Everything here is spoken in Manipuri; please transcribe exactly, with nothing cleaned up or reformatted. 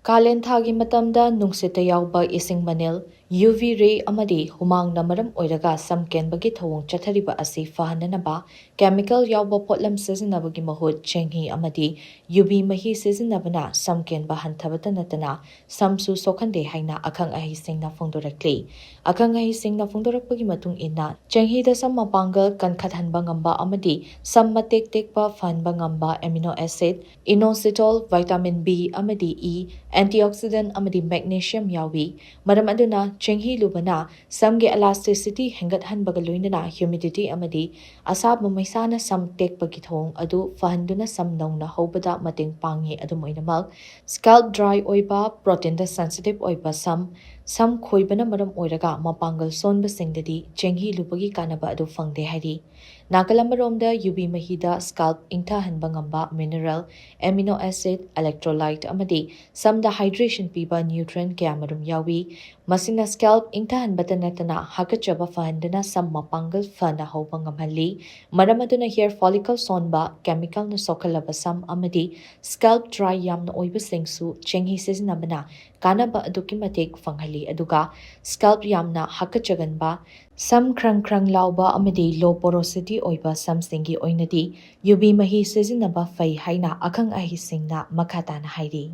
ꯀꯥꯂꯦꯟ ꯊꯥꯒꯤ ꯃꯇꯝꯗ ꯅꯨꯡꯁꯤꯠꯇ ꯌꯥꯎꯕ ꯏꯁꯤꯡ ꯃꯅꯤꯜ, ꯌꯨ ꯚꯤ ꯔꯦ ꯑꯃꯗꯤ ꯍꯨꯃꯥꯡꯅ ꯃꯔꯝ ꯑꯣꯏꯔꯒ ꯁꯝ ꯀꯦꯟꯕꯒꯤ ꯊꯧꯑꯣꯡ ꯆꯠꯊꯔꯤꯕ ꯑꯁꯤ ꯐꯍꯟꯅꯅꯕ ꯀꯦꯃꯤꯀꯦꯜ ꯌꯥꯎꯕ ꯄꯣꯠꯂꯝ ꯁꯤꯖꯤꯟꯅꯕꯒꯤ ꯃꯍꯨꯠ ꯆꯦꯡꯍꯤ ꯑꯃꯗꯤ ꯌꯨꯕꯤ ꯃꯍꯤ ꯁꯤꯖꯤꯟꯅꯕꯅ ꯁꯝ ꯀꯦꯟꯕ ꯍꯟꯊꯕꯇ ꯅꯠꯇꯅ ꯁꯝꯁꯨ ꯁꯣꯛꯍꯟꯗꯦ ꯍꯥꯏꯅ ꯑꯈꯪ ꯑꯍꯩꯁꯤꯡꯅ ꯐꯣꯡꯗꯣꯔꯛꯂꯤ꯫ ꯑꯈꯪ ꯑꯍꯩꯁꯤꯡꯅ ꯐꯣꯡꯗꯣꯔꯛꯄꯒꯤ ꯃꯇꯨꯡ ꯏꯟꯅ, ꯆꯦꯡꯍꯤ ꯗ ꯁꯝ ꯃꯄꯥꯡꯒꯜ ꯀꯟꯈꯠꯍꯟꯕ ꯉꯝꯕ ꯑꯃꯗꯤ ꯁꯝ ꯃꯇꯦꯛ ꯇꯦꯛꯄ ꯐꯍꯟꯕ ꯉꯝꯕ ꯑꯦꯃꯤꯅꯣ ꯑꯦꯁꯤꯗ, ꯏꯅꯣꯁꯤꯇꯣꯜ, ꯚꯤꯇꯥꯃꯤꯟ ꯕꯤ ꯑꯃꯗꯤ ꯏ, ꯑꯦꯟꯇꯤꯑꯣꯛꯁꯤꯗꯦꯟ ꯑꯃꯗꯤ ꯃꯦꯒꯅꯦꯁꯤꯌꯝ ꯌꯥꯎꯏ꯫ ꯃꯔꯝ ꯑꯗꯨꯅ ꯆꯦꯡꯍꯤ ꯂꯨꯕꯅ ꯁꯝꯒꯤ ꯏꯂꯥꯁꯇꯤꯁꯤꯇꯤ ꯍꯦꯟꯒꯠꯍꯟꯕꯒ ꯂꯣꯏꯅꯅ ꯍ꯭ꯌꯨꯃꯤꯗꯤꯇꯤ ꯑꯃꯗꯤ ꯑꯁꯥꯕ ꯃꯩꯁꯥꯅ ꯁꯝ ꯇꯦꯛꯄꯒꯤ ꯊꯧꯑꯣꯡ ꯑꯗꯨ ꯐꯍꯟꯗꯨꯅ ꯁꯝ ꯅꯧꯅ ꯍꯧꯕꯗ ꯃꯇꯦꯡ ꯄꯥꯡꯏ꯫ ꯑꯗꯨꯝ ꯑꯣꯏꯅꯃꯛ, ꯁ꯭ꯀꯦꯜꯞ ꯗ꯭ꯔꯥꯏ ꯑꯣꯏꯕ, ꯄ꯭ꯔꯣꯇꯤꯟꯗ ꯁꯦꯟꯁꯤꯇꯤꯚ ꯑꯣꯏꯕ ꯁꯝ, ꯁꯝ ꯈꯣꯏꯕꯅ ꯃꯔꯝ ꯑꯣꯏꯔꯒ ꯃꯄꯥꯡꯒꯜ ꯁꯣꯟꯕꯁꯤꯡꯗꯗꯤ ꯆꯦꯡꯍꯤ ꯂꯨꯕꯒꯤ ꯀꯥꯟꯅꯕ ꯑꯗꯨ ꯐꯪꯗꯦ ꯍꯥꯏꯔꯤ꯫ ꯅꯥꯀꯜ ꯑꯃꯔꯣꯝꯗ, ꯌꯨꯕꯤ ꯃꯍꯤꯗ ꯁ꯭ꯀꯦꯜꯞ ꯏꯪꯊꯍꯟꯕ ꯉꯝꯕ ꯃꯤꯅꯔꯦꯜ, ꯑꯦꯃꯤꯅꯣ ꯑꯦꯁꯤꯗ, ꯏꯂꯦꯛꯇ꯭ꯔꯣꯂꯥꯏꯠ ꯑꯃꯗꯤ ꯁꯝꯗ ꯍꯥꯏꯗ꯭ꯔꯦꯁꯟ ꯄꯤꯕ ꯅ꯭ꯌꯨꯇ꯭ꯔꯤꯌꯦꯟꯠ ꯀꯌꯥꯃꯔꯨꯝ ꯌꯥꯎꯏ꯫ ꯃꯁꯤꯅ ꯁ꯭ꯀꯦꯜꯞ ꯏꯪꯊꯍꯟꯕꯇ ꯅꯠꯇꯅ ꯍꯥꯀꯠꯆꯕ ꯐꯍꯟꯗꯨꯅ ꯁꯝ ꯃꯄꯥꯡꯒꯜ ꯐꯅ ꯍꯧꯕ ꯉꯝꯍꯜꯂꯤ꯫ ꯃꯔꯝ ꯑꯗꯨꯅ ꯍꯦꯌꯔ ꯐꯣꯂꯤꯀꯜ ꯁꯣꯟꯕ, ꯀꯦꯃꯤꯀꯦꯜꯅ ꯁꯣꯛꯍꯜꯂꯕ ꯁꯝ ꯑꯃꯗꯤ ꯁ꯭ꯀꯦꯜꯞ ꯗ꯭ꯔꯥꯏ ꯌꯥꯝꯅ ꯑꯣꯏꯕꯁꯤꯡꯁꯨ ꯆꯦꯡꯍꯤ ꯁꯤꯖꯤꯟꯅꯕꯅ ꯀꯥꯟꯅꯕ ꯑꯗꯨꯛꯀꯤ ꯃꯇꯤꯛ ꯐꯪꯍꯜꯂꯤ꯫ ꯑꯗꯨꯒ ꯁ꯭ꯀꯦꯜꯞ ꯌꯥꯝꯅ ꯍꯥꯀꯠꯆꯒꯟꯕ, ꯁꯝ ꯈ꯭ꯔꯪ ꯈ꯭ꯔꯪ ꯂꯥꯎꯕ ꯑꯃꯗꯤ ꯂꯣ ꯄꯣꯔꯣꯁꯤꯇꯤ ꯑꯣꯏꯕ ꯁꯝꯁꯤꯡꯒꯤ ꯑꯣꯏꯅꯗꯤ ꯌꯨꯕꯤ ꯃꯍꯤ ꯁꯤꯖꯤꯟꯅꯕ ꯐꯩ ꯍꯥꯏꯅ ꯑꯈꯪ ꯑꯍꯩꯁꯤꯡꯅ ꯃꯈꯥ ꯇꯥꯅ ꯍꯥꯏꯔꯤ꯫